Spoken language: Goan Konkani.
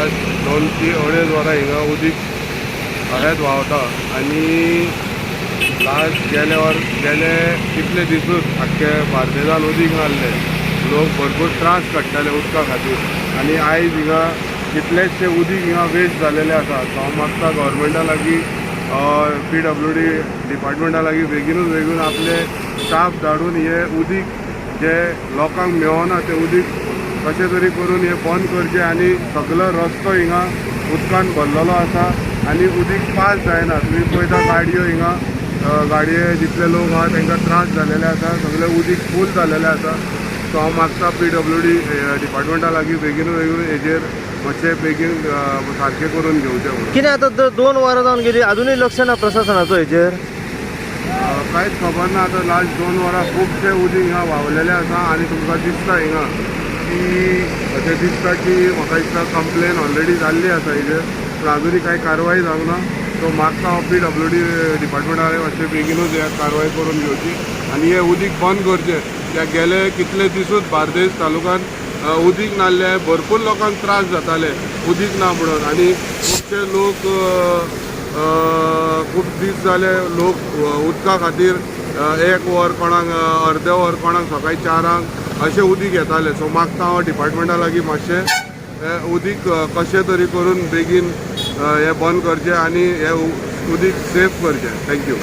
लास्ट 2 ती 2.5 वरां हिंगा उदीक अशेंच व्हांवता आनी लास्ट गेले वर गेले कितले दिसूच आख्खे बार्देजान उदीक नासलें. लोक भरपूर त्रास काडटाले उदका खातीर आनी आयज हिंगा कितलेशे उदीक हिंगा वेस्ट जालेले आसा. सो हांव मागता गव्हर्मेंटा लागीं, पीडब्ल्यूडी डिपार्टमेंटा लागीं, बेगिनूच बेगीन आपले स्टाफ धाडून हे उदीक जे लोकांक मेळना तें उदीक कशें तरी करून हे बंद करचें. आनी सगलो रस्तो हिंगा उदकान भरलेलो आसा आनी उदीक पास जायना. तुमी पळयता गाडयो हिंगा, गाडये जितले लोक आहा तांकां त्रास जालेले आसा. सगळे उदीक फूल जालेलें आसा. सो हांव मागता पीडब्ल्यूडी डिपार्टमेंटा लागीं, बेगीनूच बेगीन हेजेर मातशें बेगीन सारकें करून घेवचें म्हणून. कितें आतां 2 वरां जावन गेली, अजुनूय लक्ष ना प्रशासनाचो हेजेर? कांयच खबर ना. आतां लास्ट 2 वरां खुबशें उदीक हिंगा व्हांवलेलें आसा आनी तुमकां दिसता हिंगा की अशें दिसता की म्हाका दिसता कंप्लेन ऑलरेडी जाल्ली आसा हेजेर, पूण अजुनूय कांय कारवाय जावंक ना. सो मागता हांव पीडब्ल्यूडी डिपार्टमेंटा मातशें बेगिनूच हे कारवाय करून घेवची आनी हें उदीक बंद करचें. त्या गेले कितले दिसूच बार्देस तालुक्यान उदीक नासलें, भरपूर लोकांक त्रास जाताले उदीक ना म्हणून. आनी खुबशे लोक खूब दीस जाले लोक उदका खातीर एक वर कोणाक, अर्दे वर कोणाक, सकाळी 4 क अशें उदीक येताले. सो मागता हांव डिपार्टमेंटा लागीं, मातशें हें उदीक कशें तरी करून बेगीन हें बंद करचें आनी हें उदीक सेफ करचें. Thank you.